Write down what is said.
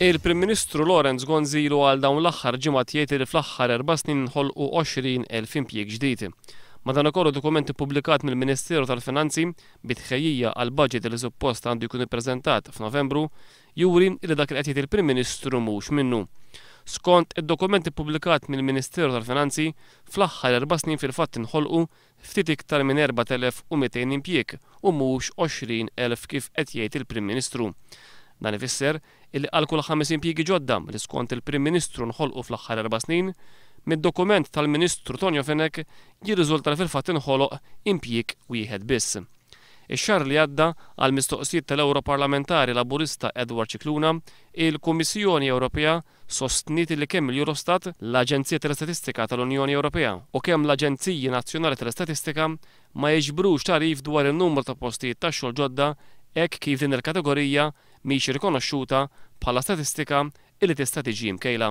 Il-Prim Ministru Lawrence Gonzi ilu għal dawn l-aħħar ġimgħat jgħid li fl-aħħar 4 snin nħolqu 20,000 impjieg ġdid. Madankollu, dokument ippubblikat mill-Ministeru tal-Finanzi bi tħejjija għall-budget li suppost għandu jkun ippreżentat f'Novembru juri li dak li qed jgħid il-Prim Ministru mhux minnu. Skont id-dokument ippubblikat mill-Ministeru tal-Finanzi, fl-aħħar 4 snin fil-fatt inħolqu ftit iktar minn 4200 impjieg u mhux 20,000 kif qed jgħid il-Prim Ministru. Dan ifisser illi għal kull ħames impjiegi ġodda li skont il-Prim Ministru nħolqu fl-aħħar 4 snin, mid-dokument tal-Ministru Tonio Fenech jirriżulta li fil-fatt inħoloq impjieg wieħed biss. Ix-xahar li għadda, għal mistoqsijiet tal-Europarlamentari Laburista Edward Scicluna, il-Kummissjoni Ewropea sostniet li kemm il-Eurostat, l-Aġenzija tal-Istatistika tal-Unjoni Ewropea, u kemm l-Aġenziji Nazzjonali tal-Istatistika ma jiġbrux tagħrif dwar il-numru ta' postijiet ta' xogħol ġodda, hekk kif din il-kategorija mhix rikonoxxuta bħala statistika illi tista' tiġi mkejla.